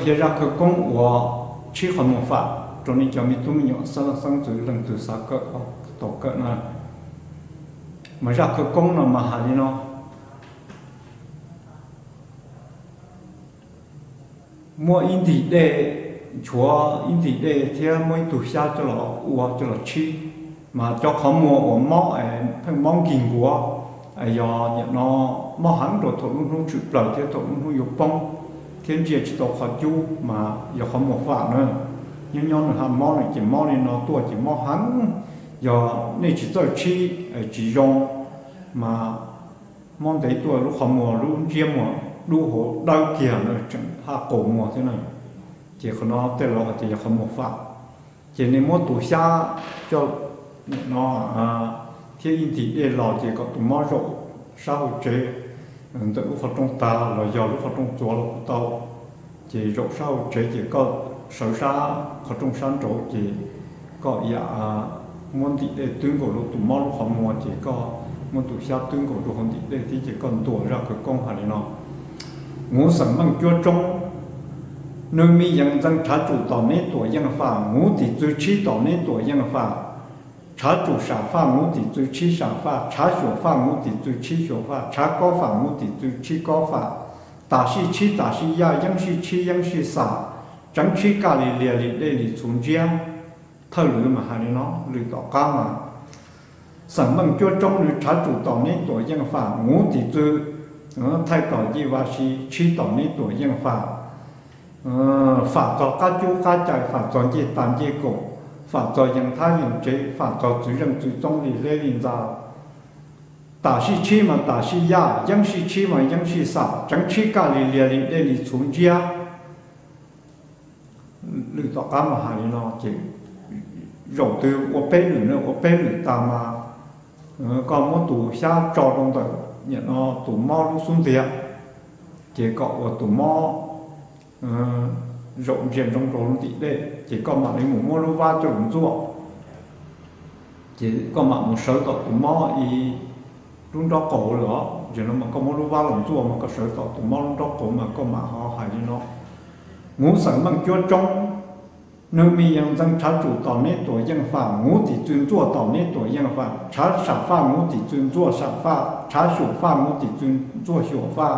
Qhia zaj khawv koob uas tshib qhov muag fam rau nej cov me tub me nyuam xeeb leej xeeb ntxwv leej twg xav kawm tau kawm na. Mas zaj khawv koob no mas hais li no: muab ib ntim dej, nchuav ib ntim dej thiab muab ib tug xyab coj los ua coj los tshib. Mas cov qhov muag uas mob, pheej mob nkig nkuav, yog nim no mob heev rau thaum lub hnub tshwm plaws thiab thaum lub hnub yuav poob, thiab ntsia tsis tau qhov cub mas yog qhov muag fam na. Nyob nyob nws ho mob no ces mob li no tuaj ces mob heev. Yog nej tsis txawj tshib tsis zoo mas mob ntev tuaj lub qhov muag lub ntsiab muag dub hauv dawb kiag na, tseem haj qaus muag thiab na. Ces qhov no tej laus hais tias yog qhov muag fam. Ces nej muab tus xyab coj no thiab ib ntim dej los ces kom tus mob zaum sab hauv tsev, ntawm lub qhov rooj tag los yog lub qhov rooj txuas los kuj tau. Ces zaum sab hauv tsev ces koj sawv sab qhov rooj sab nraud ces koj yam muab ntim dej twb nkaus rau tus mob lub qhov muag ces koj muab tus xyab twb nkaus rau hauv ntim dej thiab ces koj ntuas zaj khawv koob hais li no: Nguv xeem meej cuab tsoob, nws me yees ntxeev tshav tsum tom neb tuam yeej fam, nguv tim txwv tshib tom neb tuam yeej fam. Tshav tsum sam faj, nguv tim txwv tshib sam faj, tshav xyuam faj, nguv tim txwv tshib xyuam faj, tshav kob fam, nguv tim txwv tshib kob fam. Tam sij tshib tam sij yaj, yeeb sij tshib yeeb sij xam, tseev tshib kaj li lias li dej li txhuv ntsiab. Thawj lwm mas hais li no, lwm tom qab mas: Xeem meej cuab tsoob, nws tshav tsum tom neb tuam yeej fam, nguv tim txwv thaij tom ncej vaj si tshib tom neb tuam yeej fam. Fam txog qab cub qab cai, fam txog ncej tas ncej kaum, fam txog yees thab yees tsev, fam txog txwv zeej txwv txoob li hleb li ntxa. Tam sij tshib mas tam sij yaj, yeeb sij tshib mas yeeb sij xam, tseev tshib kaj li lias li dej li txhuv ntsiab. Lwm tom qab mas hais li no ces zaum twg ua peb lwm na, ua peb lwm tas mas koj muab tus xyab tso rau ntawm nim no tus mob lub xub ntiag, ces kom uas tus mob zaum ntsia ntsoov rau ntim dej ces koj mam li mus muab lub vab coj los ntxuaj. Ces koj mam mus sawv tom tus mob ib lub nraub qaum lawm os. Ces no mas koj muab lub vab los ntxuaj mas koj sawv tom tus mob lub nraub qaum mas koj mam ho hais li no: Nguv xeem meej cuab tsoob, nws me yees ntxeev tshav tsum tom neb tuam yeej fam, nguv tim txwv ntxuaj tom neb tuam yeej fam, tshav sam faj, nguv tim txwv ntxuaj sam faj, tshav xyuam faj, nguv tim txwv ntxuaj xyuam faj,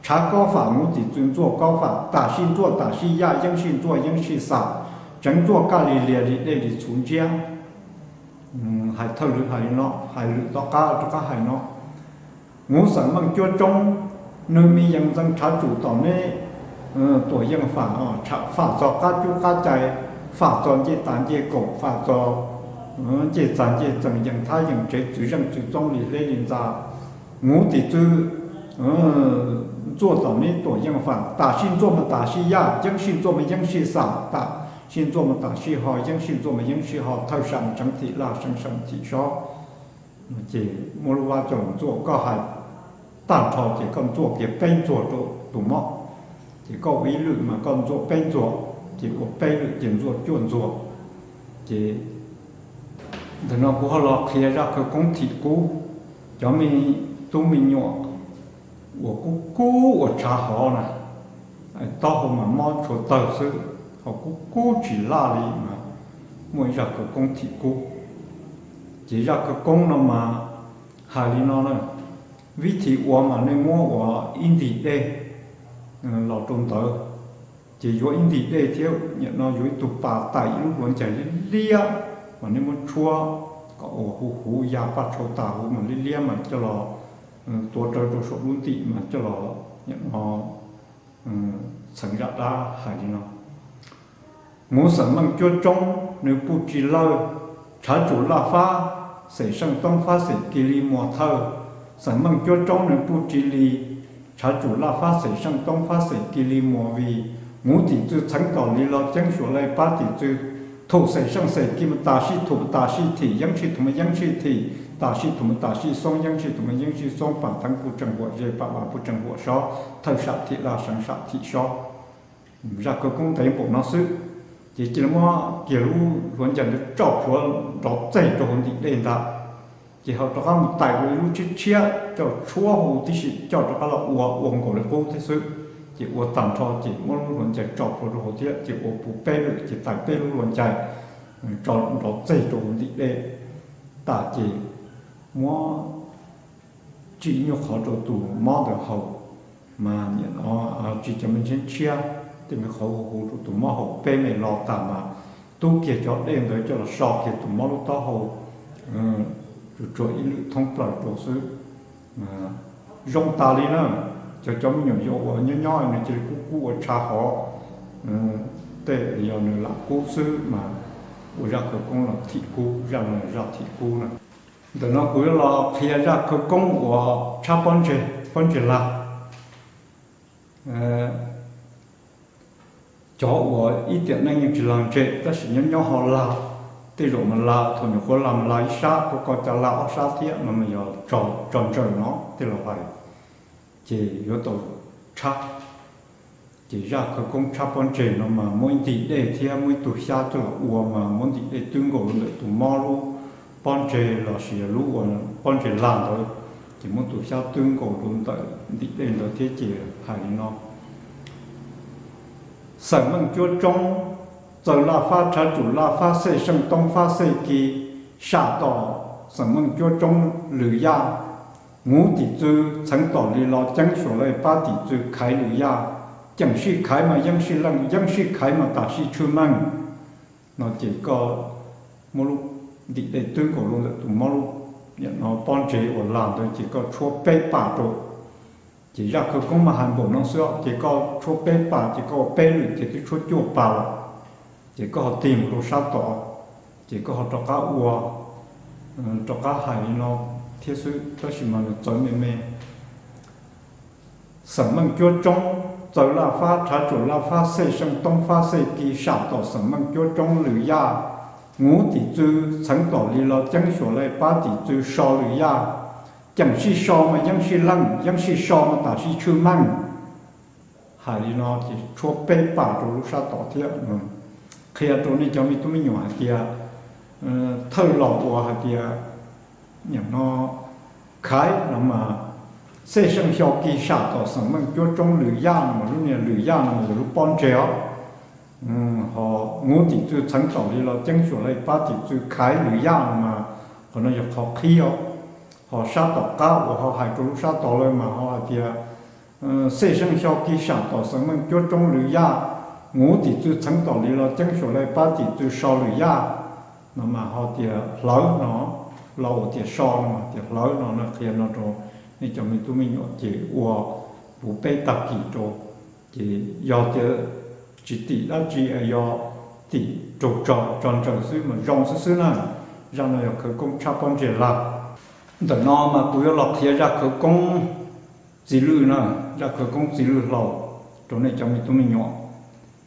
tshav kob fam, nguv tim txwv ntxuaj kob fam, tam sij ntxuaj tam sij yaj, yeeb sij ntxuaj yeeb sij xam, tseev ntxuaj kaj li lias li dej li txhuv ntsiab. Hais thawj lwm hais li no, hais lwm tom qab rov qab hais no: Nguv xeem meej cuab tsoob, nws me yees ntxeev tshav tsum tom neb tuam yeej fam, fam txog qab cub qab cai, fam txog ncej tas ncej kaum, fam txog ncej txag ncej txees, yees thab yees tsev, txwv zeej txwv txoob li hleb li ntxa. Nguv tim txwv ntxuaj tom neb tuam yeej fam, tam sij ntxuaj mas tam sij yaj, yeeb sij ntxuaj mas yeeb sij xam, tam sij ntxuaj mas tam sij ho, yeeb sij ntxuaj mas yeeb sij ho, thawj sam tseev thim laj, seev sam thim sob. Ces muab lub vab coj los ntxuaj, koj hais tag nrho ces koj ntxuaj kiag peb ntxuag rau tus mob. Ces koj ua ib lwm mas koj ntxuaj peb ntxuag, ces ua peb lwm ces ntxuaj cuaj ntxuag. Ces ntawm no kuv ho los qhia zaj khawv koob thim kub. Cov me tub me nyuam uas kub kub ua tshav hov na, taub hau mas mob tshua tawg xwb, ho kub kub tsis laj li mas muaj ib zaj khawv koob thim kub. Ces zaj khawv koob no mas hais li no na: vib thim uas mas nej muab ua ib ntim dej los rau ntawd, ces yuav ib ntim dej thiab nim no yuav ib tug pas tais ib lub hluav ncaig liab liab mas nej muab tshuab kom ua huv huv ya paj tshau tas huv mas liab liab mas coj los tuav rawv rau saum lub ntim mas coj los nim no txheev zaj dab hais li no: Nguv xeem meej cuab tsoob, nws puj tsi lawj, tshav tsum laj fab, xeem seej toob fab xeem kis li muas thawj. Xeem meej cuab tsoob nws puj tsi li, tshav tsum laj fab xeem seej toob fab xeem kis li muas vim. Nguv tim txwv txheev tom li los ceeb xyuas laj pab tim txwv. Thum xeem seej xeem kis mas tam sij thum mas tam sij thim, yeeb sij thum mas yeeb sij thim, tam sij thum mas tam sij xoob, yeeb sij thum mas yeeb sij xoob, pam theev puj tseem huam ze, pam vam puj tseem huam sob, thawj sam thim laj, seev sam thim sob. Zaj khawv koob ntev npaum no xwb, ces cia li muab kiag lub hluav ncaig ntawd tsauj plhuav nrov txeg rau hauv ntim dej ntag. Ces ho rov qab mus tais ua ib lub tshiab tshiab coj tshuab hauv tib si coj rov qab los ua, ua nkaus li qub thiab xwb. ces ua tag nrho ces muab lub hlua ncais tso plhuav rau hauv thiab ces ua puv peb lwm ces tawm peb lub hlua ncais tso nrov txeg rau hauv ntim dej tas ces muab tsim nyuag qhov rau tus mob ntawd haus, mas tsis cov me ntshiab ntshiab, tej me qhov huv huv rau tus mob haus peb me lo tas mas tub kiag cov dej ntawd coj los so kiag tus mob lub taub hau tsuas tsuag ib lwm thoob plaws rau xwb. Zoo tas li na. Cov, cov me nyuam yaus uas nyob nyob nws cia li kub kub ua tshav hov, tej yog nws lam kub xwb mas ua zaj khawv koob los thim kub, zaj no zaj thim kub na. Ntawm no kuv yuav los qhia zaj khawv koob uas tshab pob ntseg, pob ntseg lag. Cov uas ib tiam neej yeej tsis lag ntseg tab sis nyob nyob ho lag, tej zaum mas lag thaum nyuam qhuav lag mas lag ib sab, kuj ko cas lag ob sab thiab no mas yog tso ntsaws no tej laus hais, ces yuav tau tshab. Ces zaj khawv koob tshab pob ntseg no mas muab ib ntim dej thiab muab ib tug xyab coj los ua mas muab ntim dej twb nkaus rau ntawm tus mob lub pob ntseg lossis yog lub uas pob ntseg lag ntawd, ces muab tus xyab twb nkaus rau ntawm ntim dej ntawd thiab ces hais li no: Xeem Meej cuab tsoob txaws laj fab rhav tsum laj fab xej seej toob fab xej ki, sam tom Xeem Meej cuab tsoob lwm yaj, nguv tim txwv txheev tom li los ceeb xyuas laj pab tim txwv khaiv lwm yaj, ceem sij khaiv mas yeeb sij leej, yeeb sij khaiv mas tam sij tshwj meej. No ces koj muab lub ntim dej twb nkaus rau ntawm tus mob lub pob ntseg uas lag ntawd ces koj tshuab peb pas rau. Ces zaj khawv koob mas hais npaum no xwb, ces koj tshuab peb pas ces koj ua peb lwm ces twb tshuab cuaj pas lawm. Ces koj ho tig mus rau sab tod, ces koj ho rov qab ua, rov qab hais li no thiab xwb, tab sis mas nws txawv me me. Xeem Meej cuab tsoob txaws laj fab rhav tsum laj fab xej seej toob fab xej ki, sam tom Xeem Meej cuab tsoob lwm yaj, nguv tim txwv txheev tom li los ceeb xyuas laj pab tim txwv so lwm yaj, ceem sij so mas yeeb sij leej, yeeb sij so mas tam sij tshwj meej. Hais li no ces tshuab peb pas rau lub sab tod thiab. Qhia rau nej cov me tub me nyuam hais tias, thawj los uas hais tias, no, khaiv no mas, xej seej xyo ki sam tom Xeem Meej cuab tsoob lwm yaj no mas lub niag lwm yaj no mas yog lub pob ntseg os. Ho nguv tim txwv txheev tom li los ceeb xyuas laj pab tim txwv khaiv lwm yaj no mas qhov no yog qhov qhib os. Ho sab tom qab uas ho hais rau lub sab tod lawm mas ho hais tias, xej seej xyo ki sam tom Xeem Meej cuab tsoob lwm yaj, nguv tim txwv txheev tom li los ceeb xyuas laj pab tim txwv so lwm yaj. No mas ho tias hlawv no, los ua tias so no mas tias hlawv no, no qhia no rau nej cov me tub me nyuam ces ua puv peb tag kis rau. Ces yog tias tsis tim dab tsi, yog tim raug tso ntsaws xwb mas zoo xwb xwb na. Zaj no yog khawv koob tshab pob ntseg lag. Ntawm no mas kuv yuav los qhia zaj khawv koob txiv lwj na, zaj khawv koob txiv lwj hlau rau nej cov me tub me nyuam.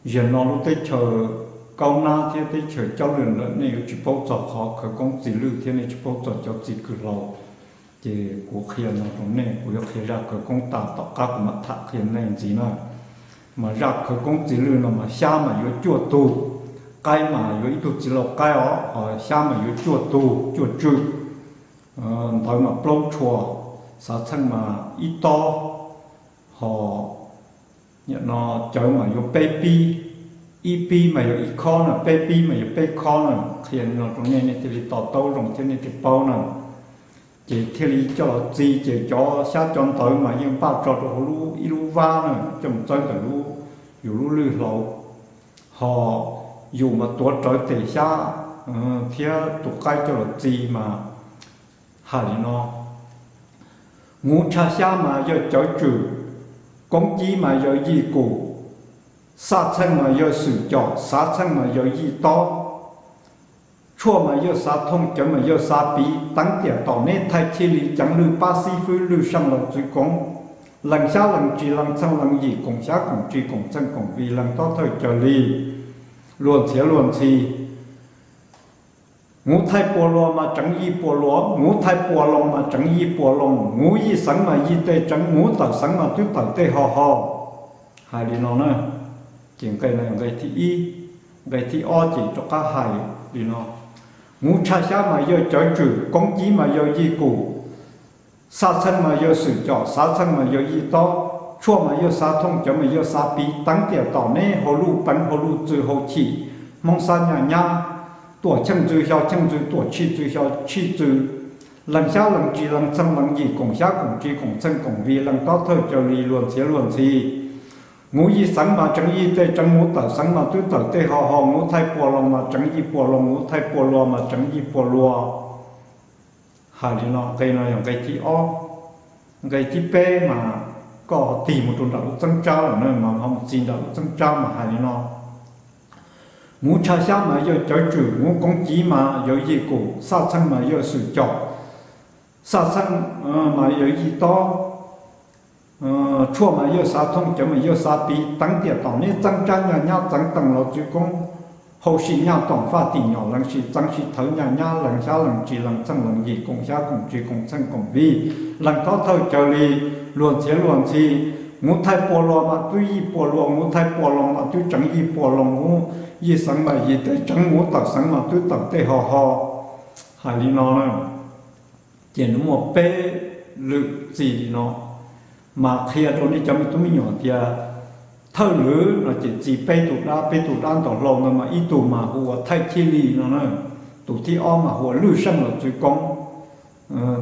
Zaum no lub teb chaws Kaub Nab thiab teb chaws Cob Lwm lawm nej yuav tsis paub txog qhov khawv koob txiv lwj thiab nej tsis paub txog cov txiv kws hlau. Ces kuv qhia no rau nej, kuv yuav qhia zaj khawv koob tas tom qab kuv mam tham qhia nej ntxiv na. Mas zaj khawv koob txiv lwj no mas xyab mas yuav cuaj tug, qaib mas yuav ib tug txiv laus qaib os, ho xyab mas yuav cuaj tug cuaj tswm, ntawv mas plaub tshua, xav txheej mas ib tob, ho no cawv mas yuav peb pib, ib pib mas yog ib khob na, peb pib mas yog peb khob na. Qhia li no rau nej, nej thiaj li to taub zoo thiab nej thiaj paub na. Ces thiaj li coj los txi, ces cov xyab cov ntawv mas yeej npaj tso rau hauv lub ib lub vab na, coj mus txawb ntawm lub, yus lub lwj hlau. Ho yus mas tuav rawv tes xyab thiab tus qaib coj los txi mas hais li no: Nguv tshaj xyab mas yawg cawv tswm, koob cib mas yawg yij kum, xaj txheej mas yawg xwm com, xav txheej mas yawg yij tob, tshuaj mas yawg xav thooj, cawv mas yawg xav piv, teev tiam tom neb thaij chij li ceev lwj pab xib fwb lwj seej laus txwv koov, lees xyab lees tsis lees txheej lees yim, koom xyab koom tsis koom txheej koom vij, lees tob thawj cawv li luag ntxhiav luag ntxhi. Nguv thaij pua luas mas tseev yij pua luas, nguv thaij pua loo mas tseev yij pua loo, nguv yij xeev mas yij tej tseev, nguv tawm xeev mas twb tawm tej ho ho. Hais li no na, ces nqe no nqe thib ib, nqe thib ob ces rov qab hais li no: Nguv tshaj xyab mas yawg cawv tswm, koob cib mas yawg yij kum, xaj txheej mas yawg xwm com, xav txheej mas yawg yij tob, Tshuaj mas yuav xav thooj, cawv mas yuav xav piv, teev tiam tom neb hauv luj peev hauv luj txwv hauv chim, Hmoob xab nyaj nyab, tuam cheej ntxwv xyo cheej ntxwv, tuam tshij ntxwv xyo tshij ntxwv, lees xyab lees tsis lees txheej lees yim, koom xyab koom tsis koom txheej koom vij, lees tob thawj caw li, luag ntxhiav luag ntxhi. Muv yij xeev mas tseev yij tej tseev, muv tawm xeev mas twb tawm tej ho ho, muv thaij pua loo mas tseev yij pua loo, muv thaij pua lua mas tseev yij pua lua. Hais li no, nqe no yog nqe thib ob. Nqe thib peb mas koj tig mus rau nram lub txeeb tsab lawm na, mas ho mus txi nram lub txeeb tsab mas hais li no: Muv tsha xyab mas yuav cawv tswm, muv koov civ mas yuav yij kum, xaj txheej mas yuav xwm caum, xaj txheej mas yuav yij tob, tshuaj mas yuav xav thooj, cawv mas yuav xav piv, teev tiam tom neb txeeb tsab nyaj nyab, txeev teem los txwv koob, hau sim nyaj toom, faj tim nyom lees sim, txeev sim thawv nyaj nyab, lees xyab lees tsis lees txheej lees yim, koom xyab koom tsis koom txheej koom vij, lees tob thawj caw li, luag ntxhiav luag ntxhi. Muv thaij pua lua mas twb yij pua lua, muv thaij pua loo mas twb tseev yij pua loo, muv yij xeev mas yij tej tseev, muv tawm xeev mas twb tawm tej ho ho. Hais li no na, ces nws muaj peb lwm txi li no, mas qhia rau nej cov me tub me nyuam tias thawj lwm no ces txi peb tug dab, peb tug dab ntaus hlau ntawd mas ib tug mas hu ua Thaij Chij Li no na, tus thib ob mas hu ua Lwj Seej Los Txwv Koob,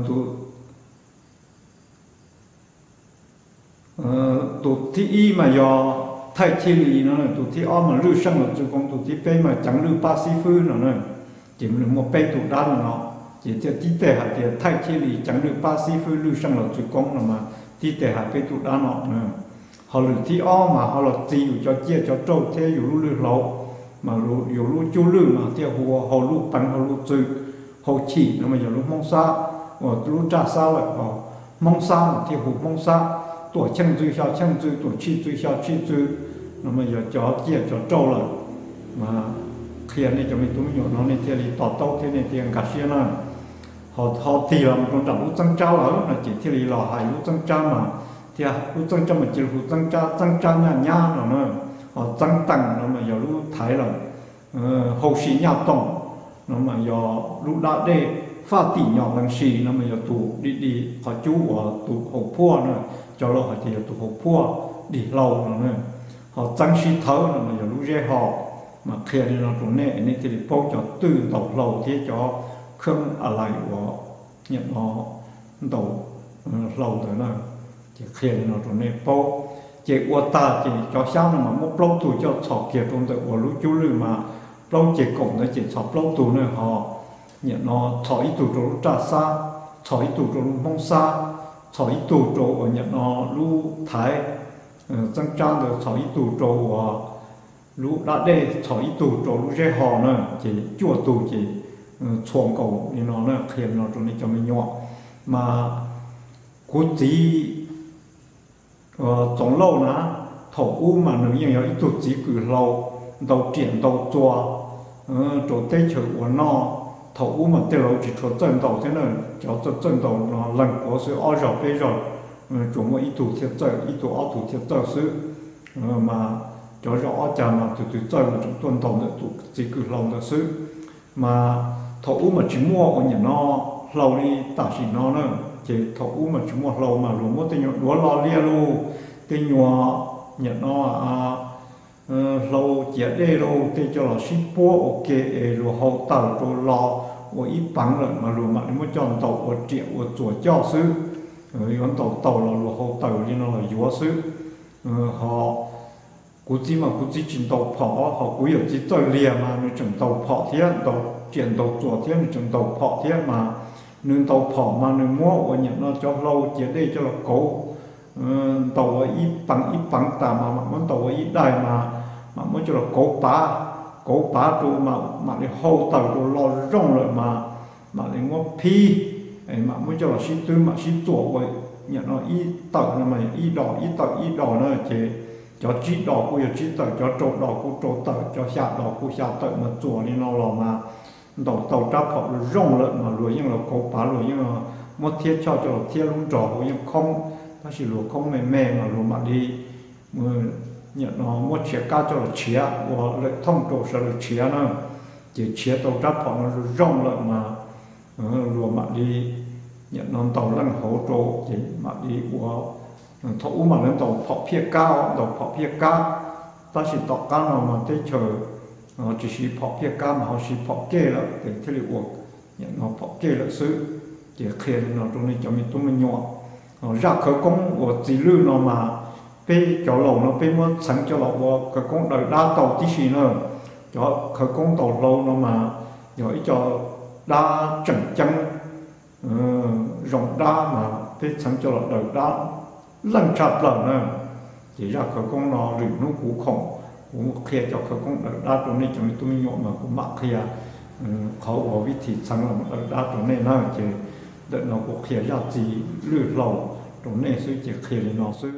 tus tus thib ib mas yog Thaij Chij Li no, tus thib ob mas Lwj Seej Los Txwv Koob, tus thib peb mas Ceev Lwj Pab Xib Fwb no na. Ces nws muaj peb tug dab li no, ces thiaj tib teg hais tias Thaij Chij Li, Ceev Lwj Pab Xib Fwb, Lwj Seej Los Txwv Koob no mas tib teg hais peb tug dab no. Ho lwm thib ob mas ho los txi yus cov ciaj cov rauj thiab yus lub lwj hlau, mas yus lub cub lwj mas thiaj hu ua hau luj peev hau luj txwv hau chim no mas yog lub Hmoob Xab, uas lub raj xab lawm, ho Hmoob Xab mas thiaj hu Hmoob Xab, tuam cheej ntxwv xyo cheej ntxwv, tuam tshij ntxwv xyo tshij ntxwv no mas yog cov ciaj cov rauj lawm. Mas qhia nej cov me tub me nyuam no nej thiaj li to taub thiab nej thiaj nkag siab na. Ho, ho tig los rau nram lub txeeb tsab lawm no ces thiaj li los hais lub txeeb tsab mas, thiab lub txeeb tsab mas cia li hu txeeb tsab, txeeb tsab nyaj nyab no na. Ho txeeb teem no mas yog lub thaiv lawm, hau sim nyaj toom no mas yog lub dab dej, faj tim nyom lees sim no mas yog tus di di qhov cub uas tus haus phuaj na, cov laus hais tias yog tus haus phuaj dig hlau no na. Ho txeeb sib thawv no mas yog lub zeb ho. Mas qhia li no rau nej, nej thiaj li paub cov twj ntaus hlau thiab cov kheeb a lais uas niam no ntaus hlau ntawd na. Ces qhia li no rau nej paub. Ces ua tag ces cov xyab no mas muab plaub tug coj txhom kiag rau ntawm uas lub cub lwj mas plaub ceg kaum ntawd ces txhom plaub tug na ho. Niam no txhom ib tug rau lub raj xab, txhom ib tug rau lub Hmoob Xab, txhom ib tug rau uas niam no lub thaiv txeeb tsab ntawd, txhom ib tug rau uas lub dab dej, txhom ib tug rau lub zeb ho na. Ces cuaj tug ces txhua nkaus li no na, qhia li no rau nej cov me nyuam. Mas kuv txiv Txoov Lauj na, thaum ub mas nws yeej yog ib tug txiv kws hlau, ntaus riam ntaus txuas rau teb chaws ua noj. Thaum ub mas tej laus tsis tshua txawj ntaus thiab na, cov txawj txawj ntaus no leej puav xwb, ob zog peb zog tsuas muaj ib tug thiaj txawj, ib tug ob tug thiaj txawj xwb. Mas cov zog ob cag mas tus twg txawj mas tseem tuaj ntaus ntawm tus txiv kws hlau ntawd xwb. Mas thaum ub mas tsis muaj ua niam no hlau li tam sim no na. Ces thaum ub mas tsis muaj hlau mas luag muab tej nyuag duav lo liaj lauj, tej nyuag niam no hlau ciav dej lauj, tej coj los sib puab ua ke es luag hau tawm rau lo ua ib peev lawm mas luag mam li muab coj ntaus ua riam ua txuas coj xwb. Yuav ntaus tau los luag hau tawm li no los yuav xwb. Ho kuv txiv mas kuv txiv tsis ntaus phom, ho kuv yawm txiv Txawj Liag mas nws tseem ntaus phom thiab, ntaus riam ntaus txuas thiab, nws tseem ntaus phom thiab mas nws ntaus phom mas nws muab ua niam no cov hlau ciav dej coj los kauv, ntaus ua ib peev ib peev tas mas mam muab ntaus ua ib daim mas mam muab coj los kauv pav, kauv pav rau mas mam li hau tawm rau lo zoo lawm mas mam li muab phib, mam muab coj los sib twb mam sib txuas ua niam no ib tawm no mas ib dos ib tawm ib dos na, ces cov tsib dos kuj yog tsib tawm, cov rau dos kuj rau tawm, cov xya dos kuj xya tawm mas txuas li no los mas ntaus tau rab phom zoo lawm mas luag yeej los kauv pav, luag yeej muab thiab choj coj los thiab lub nrog hauv yeej khoob, tab sis luag khoob me me mas luag mam li niam no muab tshiav kab coj los tshiav ua lawm thooj rau sawv daws tshiav na. Ces tshiav tau rab phom no zoo lawm mas luag mam li niam no ntaus leej hauv rau ces mam li ua Thaum ub mas lawv ntaus phom phiaj kab, ntaus phom phiaj kab, tab sis tom qab no mas teb chaws tsis siv phom phiaj kab mas ho siv phom kej lawm ces thiaj li ua phom kej lawm xwb. Ces qhia li no rau nej cov me tub me nyuam, zaj khawv koob uas txiv lwj no mas peb cov laus no peb muab txheev coj los ua khawv koob daws dab tau tib si na. Cov khawv koob ntaus hlau no mas yog ib co dab tseem ceeb, zoo dab mas peb txheev coj los daws dab leej tshaj plaws na. Ces zaj khawv koob no lwm hnub kuv khoom kuv qhia cov khawv koob daws dab rau nej cov me tub me nyuam mas kuv mam qhia qhov uas vib thim txheev los daws dab rau nej na. Ces ntawm no kuv qhia zaj txiv lwj hlau rau nej xwb ces qhia li no xwb.